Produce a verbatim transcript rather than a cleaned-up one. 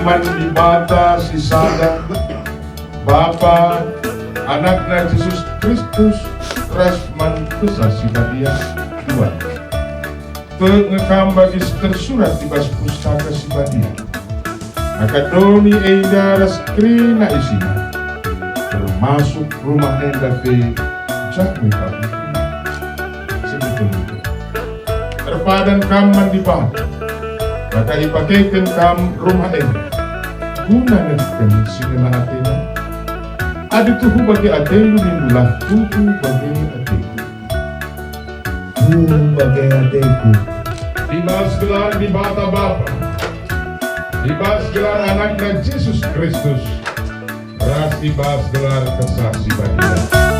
Man Dibata si sada, Bapa, Anakna Jesus Kristus, ras man Kesah Si Badia. Dua. Tek nge kam bagi si tersurat i bas Pustaka Si Badia. Aka doni enda ras kerina isina, termasuk rumah enda pe, jago kap. Sebetul-betul. Erpadan kam man Dibata, maka ipakeken kam rumah enda guna nehken si ngena atena. Adi tuhu bage atendu, nindulah tuhu bage ateku. Tuhu bage ateku. I bas gelar Dibata Bapa, i bas gelar Anakna Jesus Kristus, ras i bas gelar Kesah Si Badia.